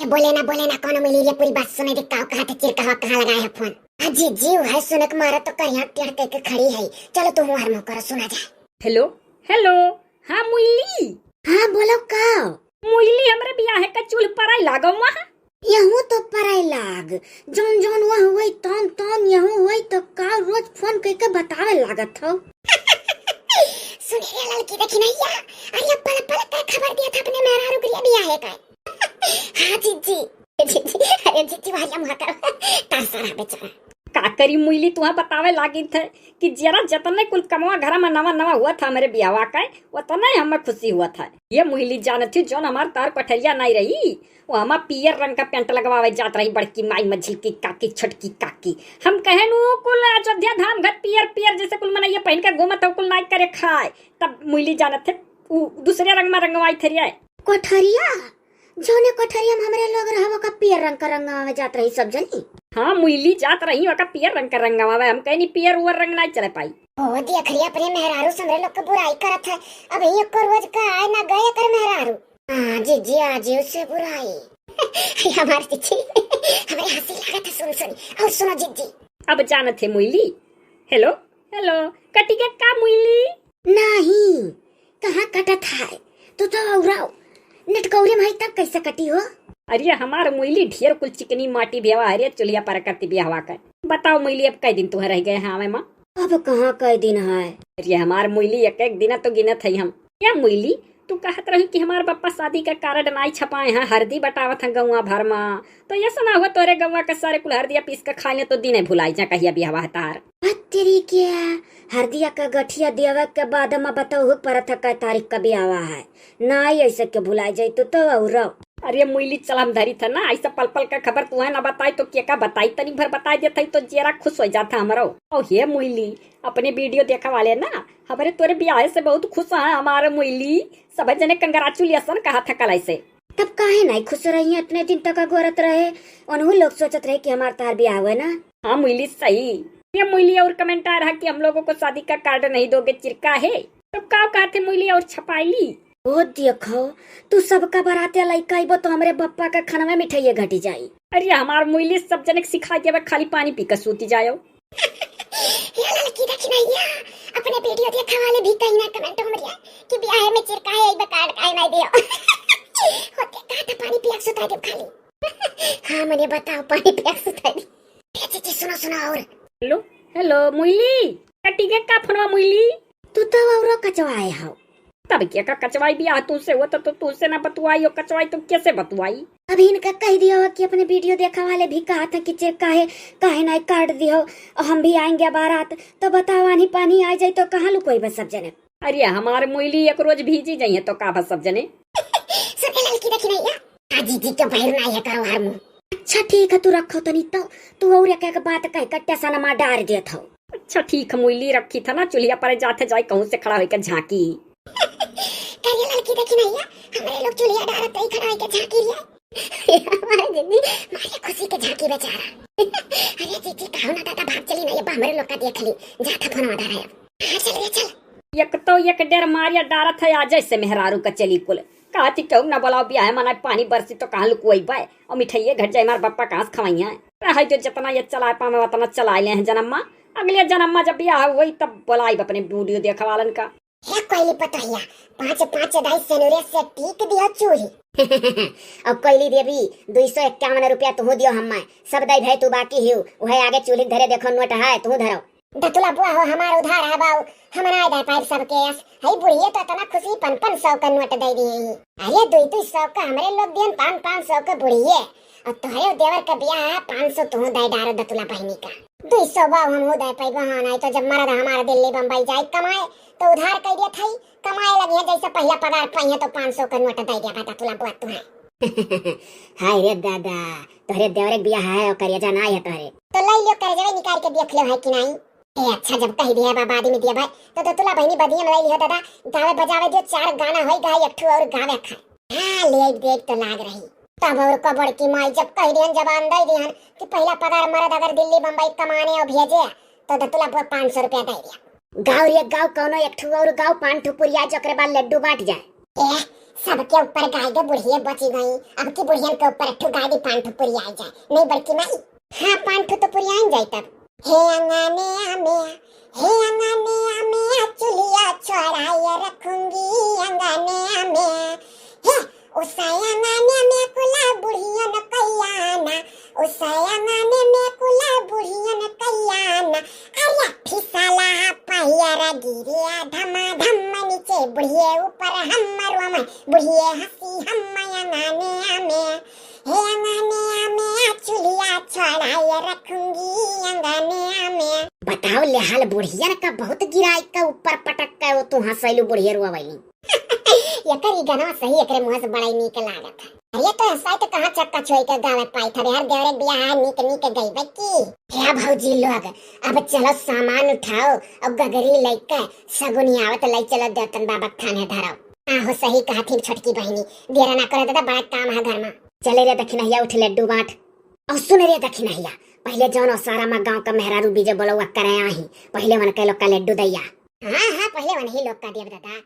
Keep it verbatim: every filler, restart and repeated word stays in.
बोले ना, बोले ना, कौन मिली रे, पूरी बात सुने दे, काव कहा थे, चिरकहवा कहाँ लगाए है फोन? हाँ जीजी, वह सुनक मारा तो करिया टेढ़ कइके खड़ी है। चलो तुम हर मुँह करो, सुना जाए। हेलो, हेलो, हाँ मुइली। हाँ बोलो का? मुइली, हमरे बियाहे का चूल्ह पराई लागो वहाँ। यहूँ तो पराई लाग, जौन जौन वह हुई तौन तौन यहूँ हुई तो का रोज फोन कइके बतावे लागत हो। सुने रे लड़की देखी नहीं या, अरे पल पल का खबर दिया था अपने मेहरारू के लिए बियाहे का। हाँ जीजी, जीजी, अरे जीजी वारिया मुहा कर, तार सारा बेचारा। का करी मुइली, तुहा बतावे लागी थे कि जरा जतने कुल कमवा घरा में नवा नवा हुआ था हमरे बियाहवा का, उतने हमें खुशी हुआ था। ये मुइली जानत थी, जौन हमार तार पठरिया नहीं रही, वो हमार पियर रंग का पैंट लगवावे जात रही बड़की माई, मझिलकी काकी, छोटकी काकी। हम कहे नु कुल अयोध्या धाम घर पियर पियर जैसे कुल मनैया पहन के घूमत हो, कुल नाई करे खाए, तब मुइली जानत थे उ दूसरे रंग में रंगवाई थे रे। कोठरिया, जौने कोठरिया में हमरे लोग रहे, ओका पियर रंग का रंगवावे जात रही सब जनी। हाँ, मुइली जात रही, ओका पियर रंग का रंगवावे। हम कहनी, "पियर उअर रंग नाई चले पाई।" ओ, देख रही अपने मेहरारू से हमरे लोग के बुराई करत है। अब एको रोज का आए ना गए कर मेहरारू। हाँ, जीजी, आज ही उससे बुराई। अरे, हमार जीजी, हमारे हंसी लागत है सुन सुन। और सुनो जीजी। अब जानत है मुइली। हेलो, हेलो, कटी के का मुइली? नहीं, कहाँ कटत है? तू तो औराव नटकौरे में है, तब कैसे कटी हो? अरे हमार मुइली ढेर कुल चिकनी माटी बियावा है रे, चुलिया पर करती बियाहवा कर। बताओ मुइली, अब कई दिन तुहे रह गए हैं आवे माँ? अब कहाँ कई दिन है? अरे हमार मुइली, एक एक दिन तो गिनत है हम। या मुइली, तू कहत रही कि हमार बप्पा शादी का कार्ड नाई छपाए हैं, हरदी बटावत हैं गौवा भर मा, तो ऐसा ना हुआ तोरे गौवा के सारे कुल हरदिया पीस के खा ले तो दिने भुलाई जा कहिया बियाहवा है तार। तेरी क्या, हरदिया का गठिया देवे के बाद में बताऊ परत है कै तारीख का बियाहवा है, नाई ऐसे के भुलाई जाई तू तो औरो। अरे मुइली, चल हम धरी था ना, ऐसा पल पल का खबर तू है ना बताई तो के का बताई, तनी भर बताई देत है तो जेरा खुश हो जाता हमरो। ओ हे मुइली, अपने वीडियो देखा वाले ना, हमारे तोरे बियाह से बहुत खुश है हमारे मुइली, सब जने कंग्रेचुलेशन कहा था कल ऐसे। तब काहे नाई खुश रही, इतने दिन तक अगोरत रहे, उन्हों लोग सोचत रहे कि हमार तार बियाह हुआ ना। हाँ मुइली सही। ये मुइली और कमेंट आ रहा कि हम लोगों को शादी का कार्ड नहीं दोगे, चिरका है। तो का कहते मुइली और छपाई ली? ओ देखो, तू सबका बराते लइका अइबो तो हमरे बप्पा का खाना में मिठाइये घटी जाई। अरे हमार मुइली, सब जने के सिखाई देवे, खाली पानी पी के सूती जायो। ये लड़की देखी नहीं है, अपने वीडियो देखा वाले भी कहीं ना कमेंट में रिया कि बियाह में चिरकाए एक कार्ड काहे नहीं दियो। होते कहा था पानी पिया के सुता दे खाली। हाँ मने बताओ, पानी पिया के सुता दे। ए जीजी सुनो सुनो और। हेलो, हेलो मुइली, कटी के का फोनवा मुइली? तू तो औरो कचवाए हो। तब के का कचवाई बियाह तू से हुआ तो, तो तू से ना बतुआई, ओ कचवाई तो कैसे बतुआई? अब इनका कह दियो कि अपने वीडियो देखा वाले भी कहा था कि चेक काहे, काहे नाई कार्ड दियो, और हम भी आएंगे बारात, तो बताओ आनी पानी आ जाए तो कहाँ लुकोई बस सब जने। अरे हमार मुइली एक रोज भीजी जाइए तो का बस सब जने। सुने लड़की देखी नहीं है, हाँ जीजी के बहिर नाई है करो हर मुँह। अच्छा ठीक है, तू रखो तनी तो, तू और एक एक बात कह के टेसन मा डार देत हो। अच्छा ठीक है मुइली, रखी था ना, चुलिया पर जाते जाए कहूँ से खड़ा होके झांकी। करिए लड़की देखी नहीं है, हमारे लोग चुलिया डारत ही खड़ा होके झांकी रिया। हमारे जीजी मारे खुशी के झांकी बेचारा। अरे जीजी कहो ना दादा, भाग चली ना, ये बा हमरे लोग का देख ली, जाता फोन वादा है। हाँ चल रे चल। एक तो एक डेर मारिया डारत है, आ जैसे मेहरारू का चली कुल। कहती केहू ना बोलाओ, बियाह मनाए पानी बरसी तो कहाँ लुकुआई बाय, और मिठाइये घट जाए, हमार बप्पा कहाँ से खवाइया। रहे जो जितना ये चलाए पावे उतना चला ले हैं जनम्मा। अगले जनम्मा जब बियाह हुई तब बोलाई अपने वीडियो देखा वालन का। हे कोइली पतोहिया, पाँच पाँच दाई सेनुरे से टीक दियो चूल्ही। और कोइली देवी, दुई सौ इक्यावन रुपया तुहू दियो हम्मा, सब दाई भाई तू बाकी हियो, वह आगे चूल्ही धरे देखो नोट है, तुहू धरो। दतुला बुआ हो, हमार उधार है बाऊ, हम ना दे पाइब सबके अस। हई बुढ़िए तो इतना खुशी पन पन सौ का नोट दे दिए ही। अरे दुई दुई सौ का हमरे लोग दियन, पाँच पाँच सौ का बुढ़िए। और तोहरे देवर का बियाह है, पाँच सौ तुहू दे डारो दतुला बहनी का। दुई सौ बाऊ हम दे पाइब, हाँ, नहीं तो जब मरद हमारा दिल्ली बम्बई जाए कमाए तो उधार कर दिया था, कमाए लगी है जैसे पहला पगार पाई है तो पाँच सौ का नोट दे दिया बता तुला बुआ तुहे। हाय रे दादा, तोहरे देवरे के बियाह है और करिया जाना है तोहरे। तो ले लियो कर्जवे निकाल के देख लियो है कि नहीं। ए अच्छा, जब कह दिया बा बाद में दिया भाई, तो दतुला बहनी बदिया में ले लियो दादा, गावे बजावे दियो, चार गाना होई गाई, एक ठो और गावे खाए। हाँ, ले देख तो लाग रही। तब और को बड़की माई जब कह दिहन, जबान दे दिहन कि पहला पगार मरद अगर दिल्ली बम्बई कमाने और भेजे, तो दतुला बुआ पाँच सौ रुपया दे दिया। गाँव रे गाँव, कौनो एक ठो और गाँव, पाँच ठो पुरिया, जकरे बाद लड्डू बांट जाए। ए, सबके ऊपर गाय दे बुढ़िये बची गई, अब की बुढ़ियन के ऊपर एक ठो गाय दी, पाँच ठो पुरियाई जाए। नहीं बड़की माई? हाँ, पाँच ठो तो पुरियाई जाए तब। हे अंगने आमे, हे अंगने आमे, चुलिया छोड़ाए रखूंगी अंगने आमे। हे उस अंगने में कुला बुढ़ियन कल्याणा, उस अंगने में कुला बुढ़ियन कल्याणा। अरे फिसला पहियर गिरे धमाधम नीचे, बुढ़िये ऊपर हमर वमन, बुढ़िये हंसी हम अंगने आमे। हे अंगने आमे, चुलिया छोड़ाए रखूंगी अंगने आमे। बताओ ले हाल बुढ़ियन का, बहुत गिराई का ऊपर पटक के वो तू हंसैलू बुढ़िये रोवैली। एकर ई गाना सही, एकरे मुँह से बड़ा ही नीक लागत है। अरे तो हंसाई तो कहाँ चक्का छोई के गावे पाई था यार, देवरे बियाह नीक नीक गईबे की। हे भौजी लोग, अब चलो सामान उठाओ और गगरी लइके सगुनी आवत लई चलो देवतन बाबा के थाने धराओ। हाँ हो, सही कहा थी छोटकी बहिनी, देर ना करे दादा, बड़ा काम है घर में। चले रे दखिनहिया, उठ लड्डू बांट। और सुन रे दखिनहिया, पहले जौन ओसारा मा गाँव का मेहरारू बीजे बोलो वा करे आही, पहले वन के लोग का लड्डू दैया। हाँ हाँ, पहले वन ही लोग का देव दादा।